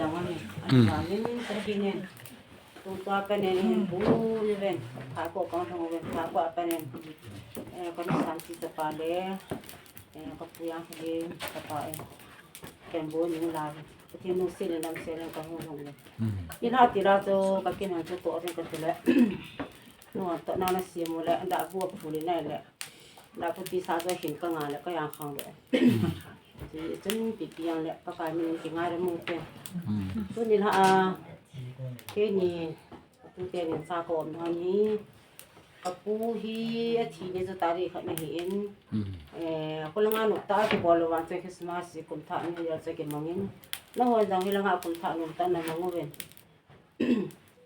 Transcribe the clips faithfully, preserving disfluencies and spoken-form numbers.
Ani, ani, ani, ani, ani, tua panin, bu ni ven, pha ko kong thong ven, pha ko panin. Eh, kani santi ta pa le, eh, ka pu yang le, ka pa e. Ken bu ni la, ka ti nu si le nam se le ka hung hung le. Ni la ti la chu, ka kin hang chu ko ven ka ti le. Nu to na na si mu le, da bu pu le nai le. Da pu ti sa chu hin ka nga le, ka yang khang le. Ti chun pi pi yang le, ka ka min ki nga le mu te. Tu ni la a, ke ni, tu te ni sa ko om ni. Ka pu hi a thi ni chu tarik khat na hi in. Eh, ko la nga nu ta ki bol lo wan chu Christmas kum tha ni ya chu ki mang in. Na ho jang hi la nga kum tha nu ta na mang u ven.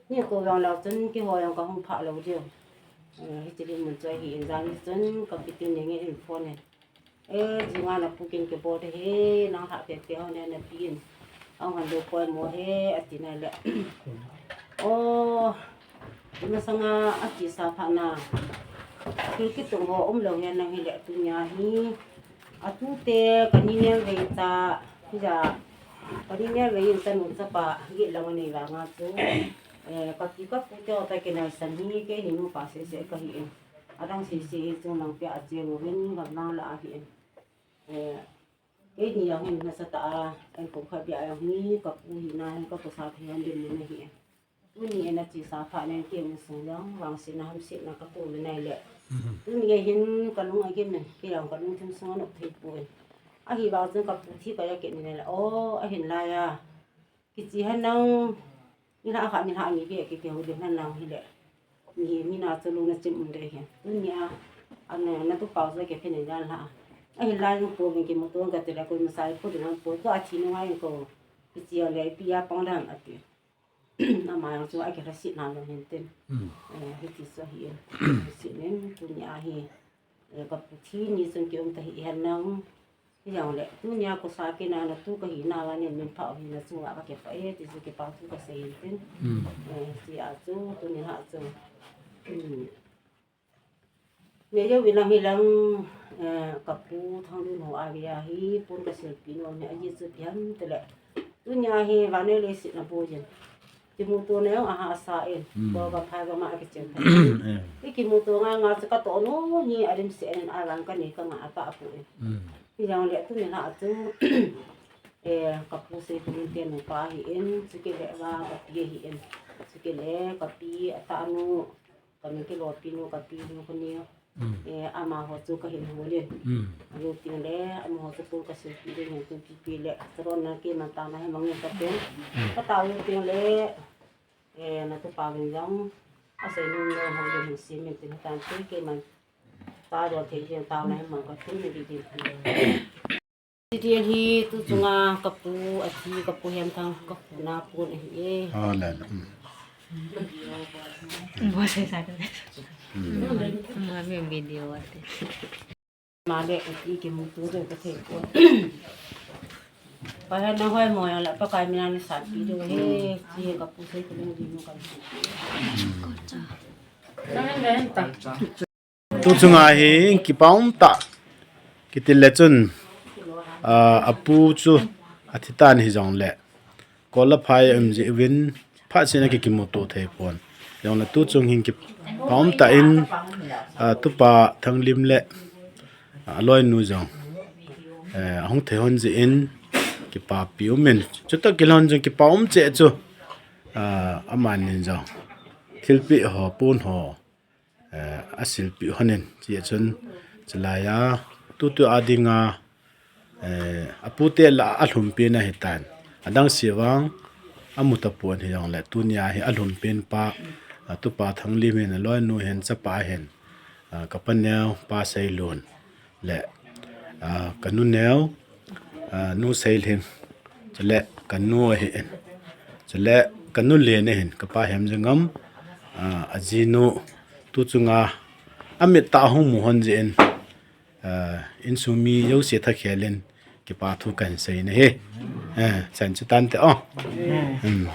Ni ko jang la chun ki ho jang ka hung pha lo diu. Eh, hi ti li mun chu hi in jang ni chun ka pi tin ni nge in phone in. Eh, jinga na pu kin ke bo de he, nang ha pe pe ho ne na pi in. Ang han do poi mo he, a ti na le. Oh, masanga a ti sa pha na. Thil kitung ho um lo he nang hi le tu nia hi. A tu te ka ni ne ve ta, ja. Ka ni ne ve in ta nu ta pa, gi la ma nei va nga tu. Eh, ka pi ka pu te ho ta ke nai san hi, ke ni nu pa se se ka hi in. A dang se se hi chung nang pe a che lo vin, gam nang la a hi in. Eh, Keini jong hin nasa tah a, kan kum khat beh a jong hi, ka pu hina hin, ka pu sa thei han din na hi. Tuni a na chesa phat nen kei insung jong, vangsetna hamsetna ka pu le nai le. Tuni a hin ka lung a gim in, kei jong ka lungthim sung a nop thei poi. Ahivang chun ka pu thi ka ja kit ni le, o, ahin lai a. Kichi hen lang, nilhah khat, nilhah ni beh kikihou ding hen lang hile. Mi, mi na chu lungna chim um ding ahi. Tunia, ana, na tu pau chu kei phen in jan la. Ahin lai jong pu vin kimuto kati le koima sa pu ding lang pu chu athi nunga jong ko. Kichi a le ipi a pang dam ati. Ama jong chu akilhasetna jong hin tin. Eh, hiti chu ahi in. Lhaset in tunia hi. Eh, ka pu thi ni chun kium ta hi hen lang. Hijong le, tunia kosa kina na tu ka hina va nen min pha u hina chunga ka kipah e, ti chu kipa thu ka sei in tin. Eh, ti a chu, tuni ha chu. Me jo vi lang hi lang, eh, ka pu Thangdun ho a via hi, pun ka silpi nom ne, aji chu pian te le. Tunia hi, vannoi leiset na bu jin. Kimuto na jong ahahsa in. Ko ka phai ka ma kichen pha. I kimuto ngai ngai chu ka toh nom hi a lim se in a lang ka nei ka nga a pa pu in. Hijong le tuni la chu, eh, ka pu Seiphonin te nupa hi in, chukit le va ka pi hi in. Chukit le ka pi a tanu, ka min kilopi nu, ka pi nu koni. Eh, amaho chu ka hin hol in. Alu ting le, amaho chu pu ka silpi ding hin pi pi le. Saron na kei man tana hi mang in ka tin. Ka tau ting le, eh, na tu pa vin jong. A sei nu le ho le hin sim in tin tan ti kei man. Ta do thei jeng tau na hi mang ka tin ni di di. Ti di hi tu chunga ka pu a thi ka pu Hemthang ka pu na pu na hi e. A la la. Bo se sa te. Ma me video ate. Ma le u ti kimuto de ka thei ko. Pa ha na hoi mo ya la pa kai mi na ni sa ti de he ti ka pu se ko ni di mo ka. Tu chunga hi kipa um tah kiti le chun, ah, a pu chu a thi tan hijong le. Kola phai um ji vin phat sin a ki kimuto thei pon. Jong le tu chung hin kipa um tah in, ah, tupa Thanglim le, ah, a loinu jong, eh, ahung thei hon ji in kipapi um in. Chuta kilhon jong kipa um cheh chu, ah, amanin jong thilpeh ho, pon ho. Eh, a silpi honin, chi a chun, chilai a, tutu a dinga, eh, a pute la a lhumpi na hitan. A dang si vang, a muta puan hi jong le, tunia hi a lhumpi pa, a tupa Thanglim hin, a loinu hin, chapa hin, a ka pa neo, pa Seilun. Le, ah, ka nu neo, ah, nu Seilhing, chule ka nu ahi in. Chule ka nu Len ahin, ka pa Hemjingam, ah, a jinu, tu chunga, a mit tah a hung mu hon jeh in, ah, insung mi jouse thakhel in, kipa thu kan sei na hi. Eh, chan chu tan te o. Hmm.